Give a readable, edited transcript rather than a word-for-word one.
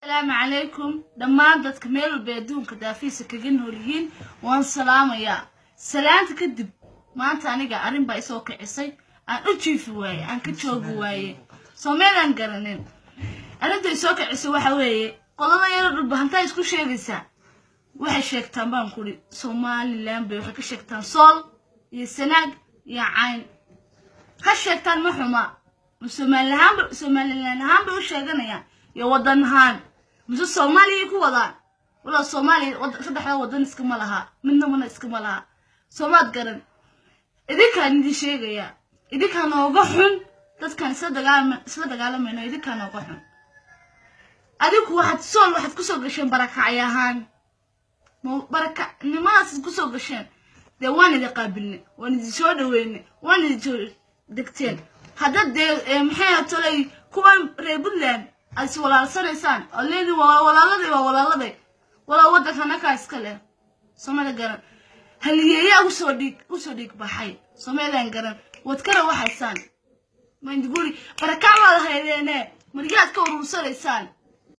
Asalaamu calaykum dhammaan dadka meel walba adduunka daafiisa kaga nool yihiin, waan salaamayaa. Salaanta kadib, maanta aniga arrin baa isoo kicisay, aan u jiifi waaye, aan ka joogi waaye, soo meelaan garanin. Arrinta isoo kicisay waxa weeye, qolada yaro Dhulbahantaa isku sheegaysaa waxay sheegtaan baan kuri Somaliland bay waxay ka sheegtaan Sool iyo Sanaag iyo Cayn. Ha sheegtaan, ma xuma. Ma Somalilahaanba, Somaliland ahaan bay u sheeganayaan iyo wadan ahaan, mise Soomaaliyay ku wadaan? Walaa Soomaaliya saddexda wadan iskama laha, midnamana iskama laha. Soomaad garan, idinkaan idin sheegayaa, idinkaa nooga xun dadkaan isla dagaalama, isla dagaalamayno, idinkaa nooga xun. Adinku waxaad Sool waxaad kusoo gasheen barakacay ahaan, barakacnimadaas kusoo gasheen. Dee waan idin qaabilnay, waan idin soo dhaweynay, waan idin soo degteen. Haddaad dee maxay tolay kuwan reer Puntland aad is walaalsanaysaan ood leediin waa walaaladay, waa walaaladay, walaa waddanka nakaa iska leh. Soomali garan, haliyeeyaa usoo dhiig baxay. Somaliland garan, waad kara waxaysaan mainduguri, barakac baad haydeene, maryaad ka urursanaysaan.